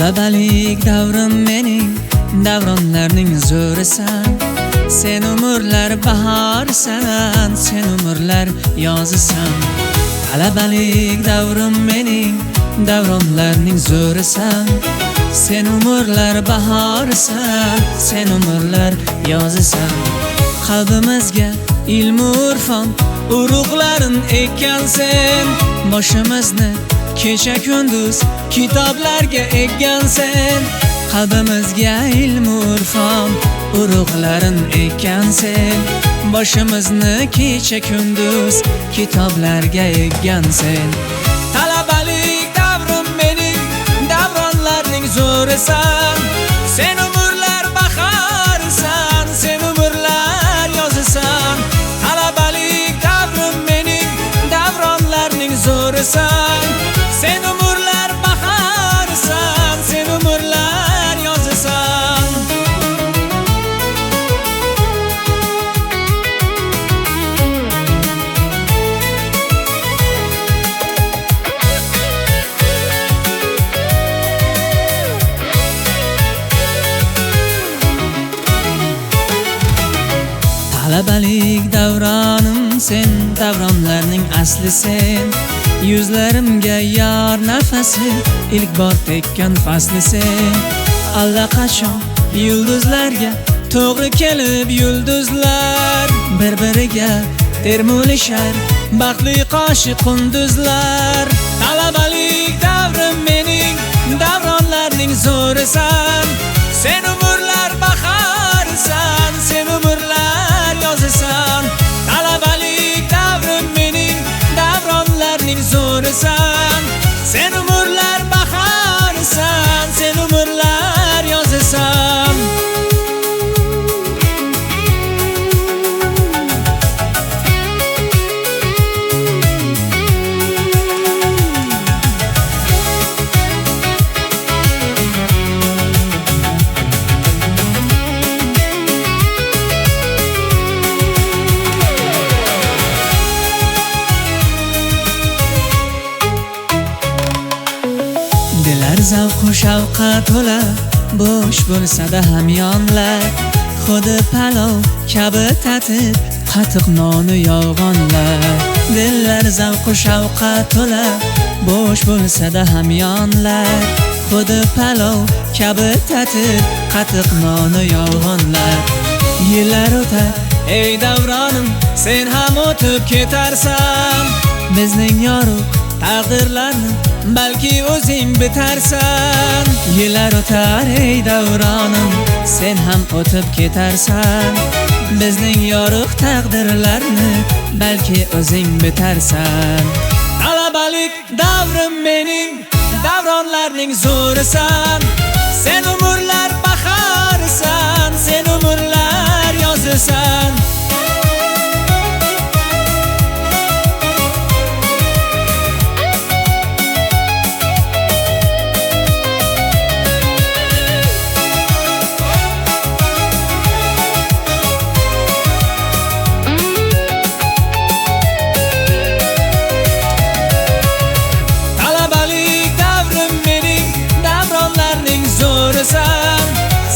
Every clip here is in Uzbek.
Talabalik davrim mening, davronlarning zo'risan. Sen umrlar bahorisan, sen umrlar yozisan. Talabalik davrim mening, davronlarning zo'risan. Sen umrlar bahorisan, sen umrlar yozisan. Qalbimizga ilm urfon urug'larin ekkansen. Boshimizni kecha kunduz kitoblarga ekkansen. Qalbimizga ilm urfon urug'larin ekkansen. Boshimizni kecha kunduz kitoblarga ekkansen. Talabalik davrim mening, davronlarning zo'risan. Sen umrlar bahorisan, sen umrlar yozisan. Talabalik davrim mening, davronlarning zo'risan. Sen umrlar bahorisan, sen umrlar yozisan. Talabalik davronim sen, davronlarning asli sen. Yuzlarimga yor nafasi ilk bor tekkan fasli sen. Allaqachon yulduzlarga to'g'ri kelib yulduzlar, bir-biriga termulishar baxtli qoshi qunduzlar. Talabalik davrim mening, davronlarning zo'risan. Sen umrlar bahorisan, sen umrlar yozisan. Talabalik davrim mening, davronlarning zo'risan. Sen umrlar bahorisan, sen umrlar yozisan. Dillar zavqu shavqqa to'la, bo'sh bo'lsa-da hamyonlar. Xuddi palov kabi tatib, qatiq noni yog'onlar. Dillar zavqu shavqqa to'la, bo'sh bo'lsa-da hamyonlar. Xuddi palov kabi tatib, qatiq noni yog'onlar. Yillar o'tar, ey davronim, sen ham o'tib ketarsan. Bizning yorug' taqdirlarni balki o'zing bitarsan. Yillar o'tar, ey davronim, sen ham o'tib ketarsan. Bizning yorug' taqdirlarni balki o'zing bitarsan. Talabalik davrim mening, davronlarning zo'risan. Sen umrlar bahorisan, sen umrlar yozisan.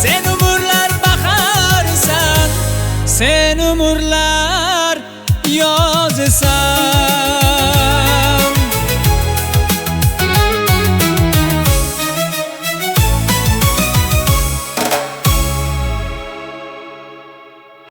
Sen umrlar bahorisan, sen umrlar yozisan.